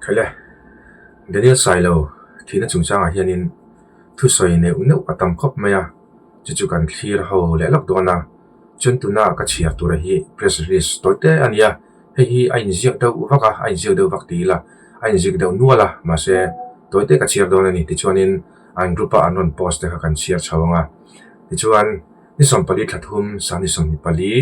Khaile, Daniel Sailo thihna chungchangah hianin thusawi neuh neuh a tam khawp mai a, chu chu kan thlir ho leh lawk dawn a, chuan tuna ka chhiar tura hi press release tawi te a ni a, hei hi a inziak deuh vak a, a inziak deuh vak ti ila a inziak deuh nual a, mahse tawi te ka chhiar dawn a ni tichuanin an group a an rawn post te kha kan chhiar chho ang a, tichuan ni sawmpali thla thum sahni sawmhnih pali.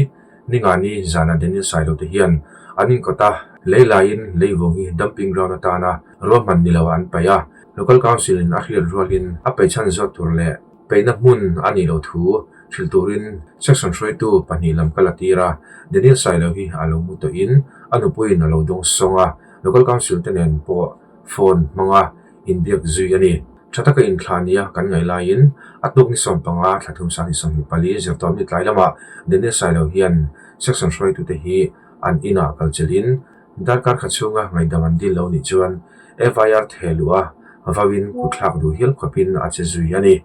Ningani zana Daniel Sailo te hian an inkawta lei laiin leivung hi dumping ground atana ruahman ni loah an paih a, Local Council in a hriat rualin a peih chhan zawt tur leh peihna hmun a nih loh thu hrilh turin section hruaitu pahnih lam kal a tir a, Daniel Sailo hi a lo mu tawhin a nupuiin a lo dawng sawng a, Local Council te nen pawh phone hmanga inbiak zui a ni. Tha taka inthlah nia kan ngaih laiin a tuk ni 15 thla thum sahnih 24 zirtawm ni tlai lamah Daniel Sailo hian section hruaitute hi an inah kalchilhin darkar kha chhunga ngaihdam an dil lo nih chuan FIR theh luh a vauin kutthlak duh hial khawpin a che zui a ni.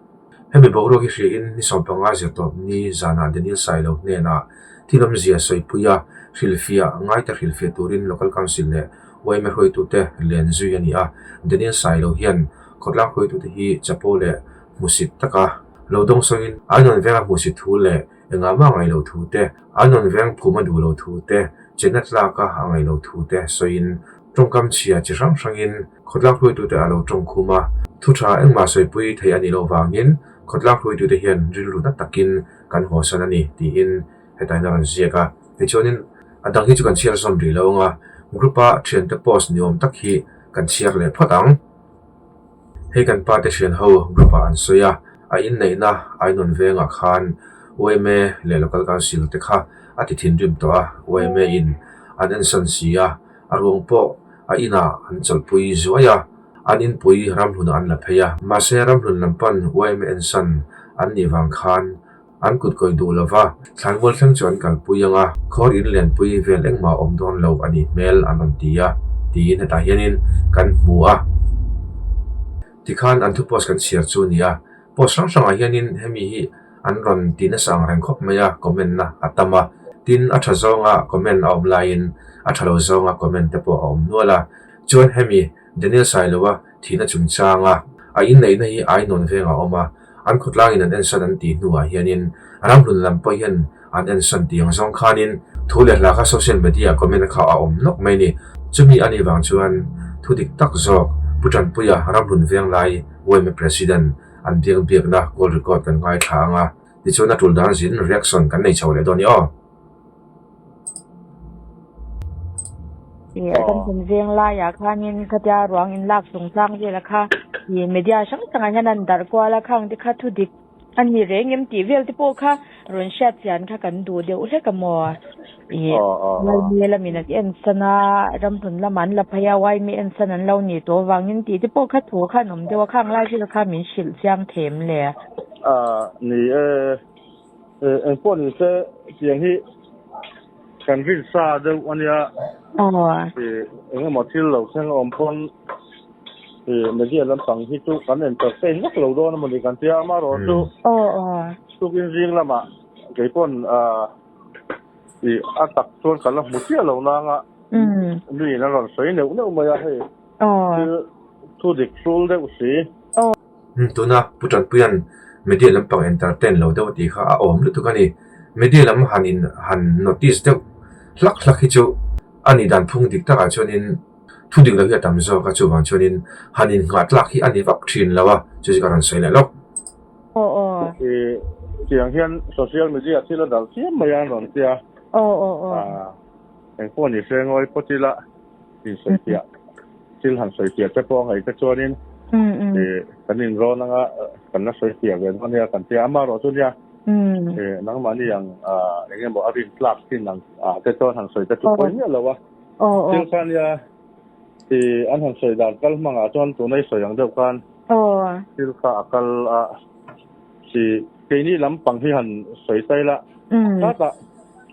Hemi boruak hi hriain ni 15 zirtawp ni zanah Daniel Sailo hnenah thil awmzia sawipui a hrilhfiah ngaite hrilhfiah turin Local Council leh Yma hruaitute len zui a ni a, Daniel Sailo hian khawtlang hruaitute hi chapo leh hmusit taka lo dawng sawiin an rawn venga hmusit thu leh engah mah ngaih loh thu te, an rawn veng phum a duh loh thu te, chenna tlaka a ngaih loh thu te sawiin tawngkam chhia chi hrang hrangin khawtlang hruaitute a lo tawng khum a. Thu tha engmah sawipui theih a nih loh vangin khawtlang hruaitute hian rilru na takin kan hawsan a ni tiin hetah hian a rawn ziak a. Tichuanin a dang hi chu kan chhiar zawm rih lo ang a, group a thiante post ni awm tak hi kan chhiar leh phawt ang. Hei kan pa te thian ho group ah an sawi a, a inneihna Ainawn vengah khan yma leh Local Council te kha a ti thinrim tawh a, yma in an ensan si a, a ruang pawh a inah an chawlhpui zuai a, an inpui ramhlunah an la phei a, mahse ramhlun lam pan yma ensan an nih vang khan An kut kawih duh lova, thlanmual thleng chu an kalpui ang a, khawr in lianpui vel engmah a awm dawn lo a nih hmel an rawn ti a, tiin hetah hianin kan hmu a. Tikhan an thu post kan chhiar chu a ni a, post hrang hrangah hianin hemi hi an rawn ti nasa ang reng khawp mai a, comment na a tam a, tin a tha zawnga comment a awm laiin a tha lo zawnga comment te pawh a awm nual a, chuan hemi Daniel Sailoa thihna chungchanga a inneihna hi Ainawn vengah a awm a, An khawtlangin an ensan an tih hnuah hianin ramhlun lam pawh hian an ensan tih ang zawng khanin thu leh hla kha social media comment kha a awm nawk mai ni. Chumi a nih vang chuan thu dik tak zawk Pu Tanpuia ramhlun veng lai yma President an biak biakna call record kan ngaithla ang a, tichuan a tul dan zin reaction kan nei chho leh dawn i aw. Ih kan hun veng laiah khanin khatia ruang in lak chung tlang vela kha ih media hrang hrangah hian an darh kual a khang te kha thu dik a ni reng em tih vel te pawh kha rawn hriat chian kha kan duh deuh hlek a maw ih Lalmi lamin an en san a ramhlun lamah an la phei a Yma en san an lo nih tawh avangin tih te pawh kha thu kha an awm deuh a khang lai vel kha min hrilh chiang them le. Ni e. Eng pawh ni se tiang hi kan rin sa deuh a nia. Eng emaw thil lo thleng a awm pawn media lampang hi chu kan entertain vak lo dawn emaw ni kan tia amaherawh chu tukin zing lamah kei pawn a tak chuan ka la hmu chiah lo nang a mi in a rawn sawi neuh neuh mai a hei thil thu dik hrul deuh si. Tuna Pu Tanpuia'n media lampang entertain lo deuh a tih kha a awm lutuk a ni. Media lam han in han notice deuh hlak hlak hi chu a nih dan phung dik takah chuanin thu dik lo hi a tam zawk a, chuvang chuanin han in nghah tlak hi a ni vak thin lo a, chu chu ka rawn sawi leh lawk. Ih tiang hian social media thil a dal chiam mai a an rawn tia. Engpawh ni se ngawi phawt ila. Insawifiah, thil han sawifiah te pawh a ngaih te chuanin kan inrawn anga kan la sawifiah ve dawn nia kan tia. Amaherawh chu nia nangmahni ang eng emaw a rin tlak thin ang te chuan han sawi te chu pawi miah lo a. Thil kha nia an han sawi dan kal hmangah chuan tuna i sawi ang deuh khan thil kha a kal a keini lampang hi han sawi ta ila tlata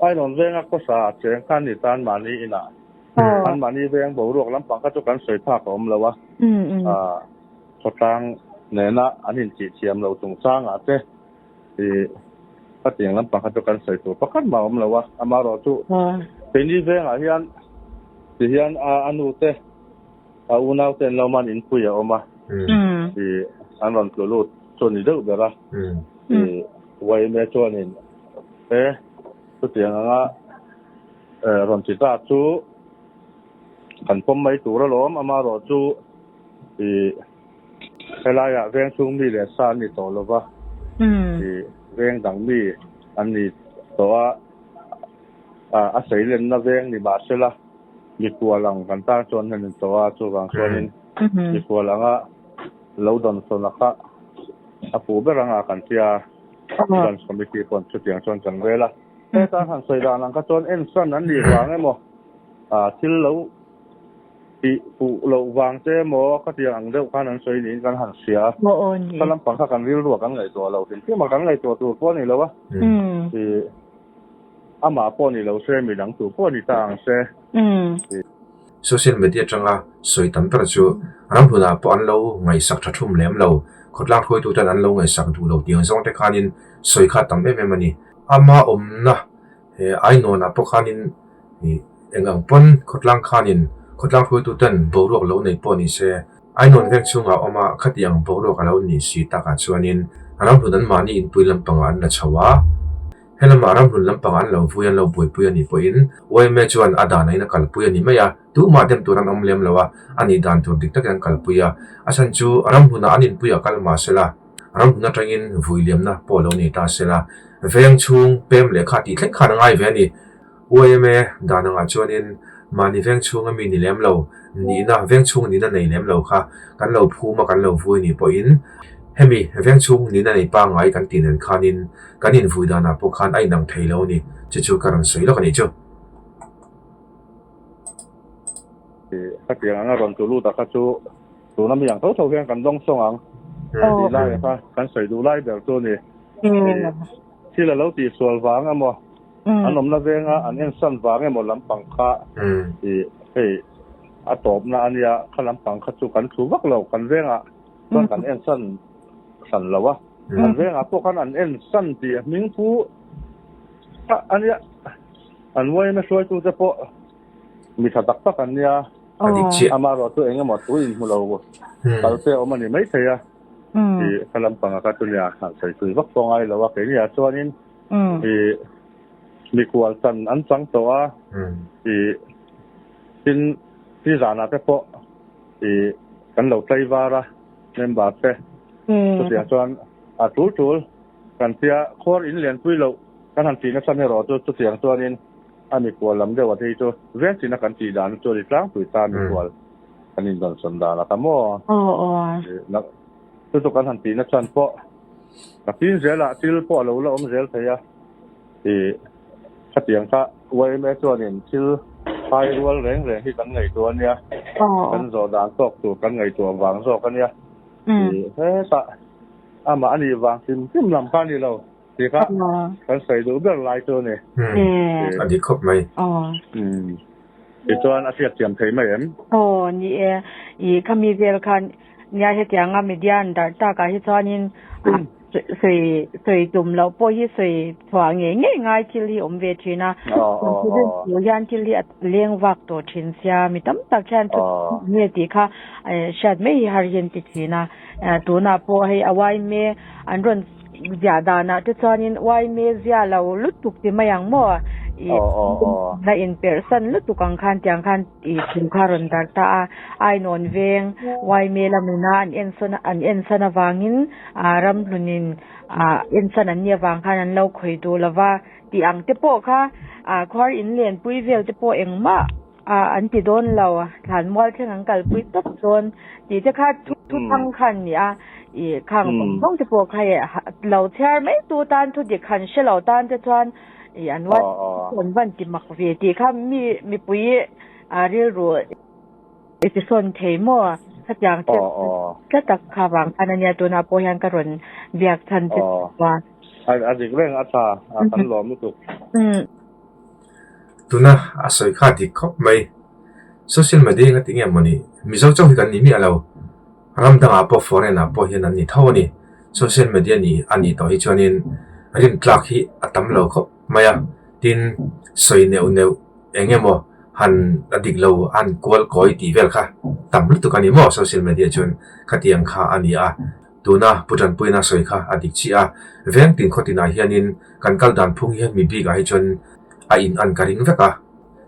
Ainawn venga khawsa cheng khan ni tan mahni inah An mahni veng boruak lampang kha chu kan sawi phak a awm lo a, khawtlang nena an intih thiam lo chungchangah te ih khatiang lampang kha chu kan sawi tur pakhat mah a awm lo a, amaherawh chu keini vengah hian tihian a nu te. A unau te an lo man inpui a awm a, ih an rawn tlu lut chu a ni deuh ber a. Ih YMA chuanin e chutiang anga rawn ti ta chu kan pawm mai tur alawm, amaherawh chu ih helaiah veng chhung mi leh sa an ni tawh lova, ih veng dang mi an ni tawh a, a seilenna veng ni mahsela Mikhual ang kan tan chuan hian in tawh a, chuvang chuanin mikhual anga lo dawnsawn a kha a fuh ber anga kan tia Branch Committee paw'n chutiang chuan kan rel a. Heta han sawi dan ang kha chuan ensan an nih vang emaw, thil lo tih fuh loh vang te emaw khatiang ang deuh khan an sawi niin kan han hria a. Kha lampang kha kan rilru a kan ngaihtuah lo hrim hrim a, kan ngaihtuah tur pawh a ni lo a. Amah pawh ni lo se, midang tu pawh ni ta ang se. Social media atanga sawi tam ber chu ram hunah pawh an lo ngaihsak tha thum lem lo, khawtlang hruaitu ten an lo ngaihsak duh lo tih ang zawng te khanin sawi kha tam em em a ni. Ama awmna he Ainawnah pawh khanin eng ang pawn khawtlang khanin khawtlang hruaitu ten boruak lo nei pawh ni se, Ainawn veng chhungah awm a khati ang boruak a lo nih si takah chuanin ram hun an mahni inpui lampangah an la chho a. Helamah ramhlun lampang an lo vui an lo buaipui a nih pawhin yma chuan a dan aiin a kalpui a ni mai a, tumah dem tur an awm lem lo a, a nih dan tur dik takin an kalpui a. A chhan chu ramhlunah an inpuiah kal mah se la, ramhlun atangin vui liamna pawh lo nei ta se la, veng chhung pem lehkha tih thleng khan a ngai ve a ni. Yma dan angah chuanin mahni veng chhunga mi ni lem lo, nihna, veng chhung nihna nei lem lo kha kan lo phum a, kan lo vui nih pawhin hemi veng chhung nihna nei pangngai kan tih nen khanin kan invui danah pawh khan a inang thei lo a ni, chu chu ka rawn sawi lawk a nih chu. Khatiang anga rawn tu lut a kha chu tuna mi ang tho tho hian kan dawng sawng ang tih lai kha kan sawi duh lai ber chu a ni. Thil a lo tihsual vang emaw An awmna venga an ensan vang emaw lampang kha i hei a tawpna a nia, kha lampang kha chu kan thu vak lo, kan vengah chuan kan ensan hran lo a, kan vengah pawh khan an ensan tih a hming chu a nia, an yma hruaitute pawh mi tha tak tak an nia, amaherawh chu eng emaw thu inhmu lo kal te a awm a ni maithei a, i kha lampanga kha chu nia han sawi thui vak pawh ngai lo a, keini ah chuanin. I mikhual chan an chang tawh a, i tin ni zanah te pawh i kan lo tlai var a member te chutiang chuan a tul tul kan tia khuar in lianpui loh kan han tih nasa erawh chu chutiang chuanin a mikhual lam deuh a phei chu veng tina kan tih dan chu a ni tlangpui ta mikhual kan indawnsawn dan a tam aw chu chu kan han tih na chan pawh. Ka pin zelah thil pawh a lo la awm zel thei a, ih khatiang kha yma chuanin thil phai rual reng reng hi kan ngaihtuah a nia, kan zawh dan tawk tur kan ngaihtuah vang zawk a nia, ih hetah amah a nih vang hrim hrim lam kha a ni lo tih kha kan sawi duh ber lai chu a ni. A dik khawp mai. Tichuan a hriatthiam thei mai em? Aw ni e, ih khami vel khan Nia hetianga media an darh takah hi chuanin sawi sawi tum loh pawh hi sawi chhuah ngei ngei ngai thil hi awm ve thin a. Chu hian thil hi a leng vak tawh thin sia mi tam tak hian thu nge tih kha hriat mai hi har hian ti thin a. Tunah pawh hei a yma an rawn Ziah danah te chuanin yma zia lo lutuk ti mai ang maw? I la inperh san lutuk ang khan tiang khan i thu kha rawn darh ta a. Ainawn veng yma lamina an ensawn an ensan avangin ramhlunin ensan an nih avang khan an lo khawih duh lova tih ang te pawh kha khuar inlenpui vel te pawh engmah an ti dawn lo, thlanmual thleng an kalpui tawp dawn tih te kha thu thang kha an ni a, ih khang zawng zawng te pawh kha lo chhiar mai tu tan thu dik han hre lo tan te chuan ih an uai an van ti mak ve tih kha mi mipui rilru i ti sawn thei maw khatiang te tla tak kha vang khan ania tunah pawh hian ka rawn biak chhan che a. A dik reng a tha kan lawm lutuk. Tuna a sawi kha dik khawp mai. Social media hi engati nge mawni Mizo chauh hi kan ni miah lo. Ram dangah pawh foreign ah pawh hian an ni tho a ni. Social media ni a nih tawh hi chuanin rin tlak hi a tam lo khawp mai a. Tin, sawi neuh neuh eng emaw Han a dik lo a han kual kawi tih vel kha tam lutuk a ni maw social media chuan khatiang kha a ni a. Tuna Pu Tanpuina sawi kha a dik chiah a, veng tin khaw tinah hianin kan kal dan phung hian mi bikah hi chuan a in an ka ring vek a.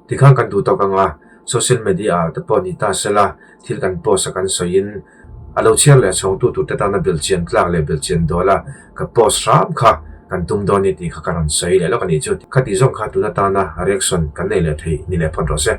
Tikhan kan duh tawk anga social media ah te pawh ni ta sela thil kan post a kan sawiin a lo chhiar leh chhawngtu tur te tana belhchian tlak leh belhchian dawl a ka post hram kha kan tum dawn ni tih kha ka rawn sawi leh lawk a nih chu. Khati zawng kha tun atana reaction kan nei leh theih ni leh phawt rawh se.